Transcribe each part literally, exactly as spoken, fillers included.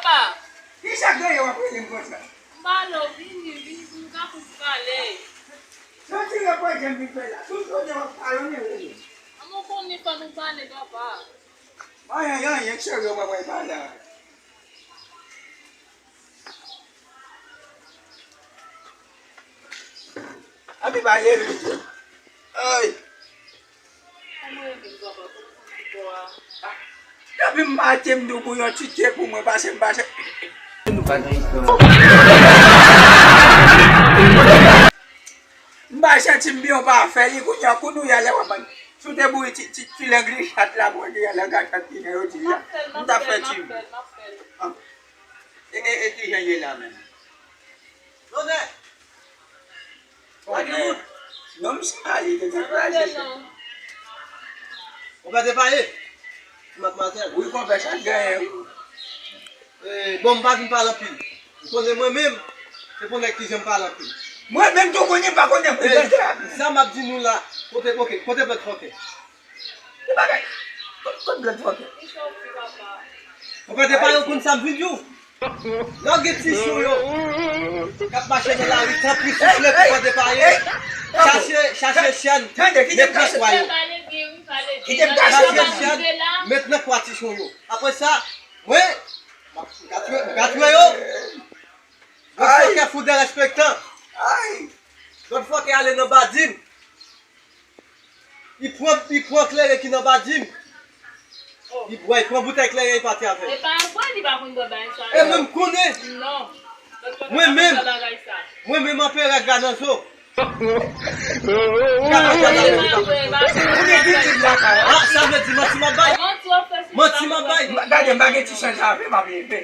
Papa. Kisa k genyen w ap rele m konsa? M pale w, vini, vini pou nou ka fouti pale. Sa w tire pwojè m vin fè la. Tout kote w ap pale, w rele m. An mwen konnen fò nou pale, papa. Anyen, anyen, serye, w pa pale avè m. Anpi pale vit. Ay. Depi m maten m di w pou yon ti te pou mwen, pase m pase. M pa santi m byen, w pa fè li, kounye a, kounye a, lè w ap si w te bouri ti, ti, ti lengli chat la, pou w te lè gad chat ki jan yo di a. M t ap fè ti. E, e, e kijan ye la menm? Lonè! Gade moun! Non, m salye, te te kraze. Ou pa te pale? Madmwazèl. Wi, konpè, sa k genyen, wi. Eh, bon, m pa vin pale anpil. Ou konnen mwen menm, se pou nèg ki janm pale anpil. Mwen menm tou konnen, m pa konnen pou Eh, sa m ap di nou la, kote, ok, kote plèd fòkè? Ki bagay? Kot, kot blòd fòkè? Ou pa te pale, ou konn sa m vin di w. Lè w gen ti chon yo k ap mache nan lari, tanpri soufle pou pa te pale. Chache, chache chèn, met nan kwa yo. Chache chèn, met nan kwa ti chon yo. Apre sa, mwen, m ka touye, m ka touye yo. Lòt fòkè fou derespektan. Lòt fòkè ale nan badin. Li pran, li pran kleren ki nan badin. Li bwè, li pran boutèy kleren, li pati avè l. E pa vre, li pa konn bwè bagay sa yo. E mwen m konnen. Non. Mwen menm, mwen menm anperè Gananzo. Gananzo, Gananzo. Ah, sa vle di manti m ap bay. Manti w ap fè sou sa. Manti m ap bay. Gade, m pa gen ti chans avè m ap leve.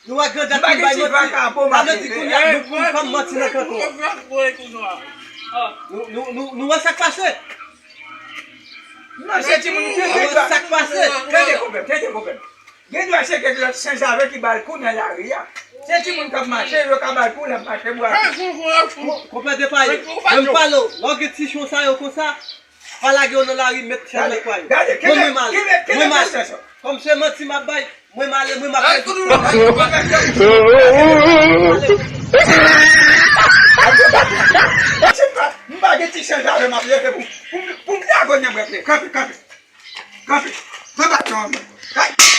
Nou wè grandèt ki bay manti. Sa vle di kounye a nou konn fè manti nan kanton an. Nou, nou, nou, nou wè sa k pase? Non, se timoun ki gen dwa. Sa k pase? Tande konpè, tande konpè. Gen dwa se gen lòt sanzave ki ba l kou nan lari a. Se timoun k ap mache, yo ka ba l kou l ap mache bwa. Konpè de pale. Mwen m pale w. Lè w gen ti chon sa yo konsa, pa lage yo nan lari, met chèn nan kwa yo. Gade, mwen, mwen m ale. Mwen m ale. Kòm se manti m ap bay, mwen m ale, mwen m ap fè tout travay. M pa gen ti chèn avè m ap leve pou, pou, pou m lage w nan bwèt. Kanpe, kanpe. Kanpe. Pran baton an, men. Kay.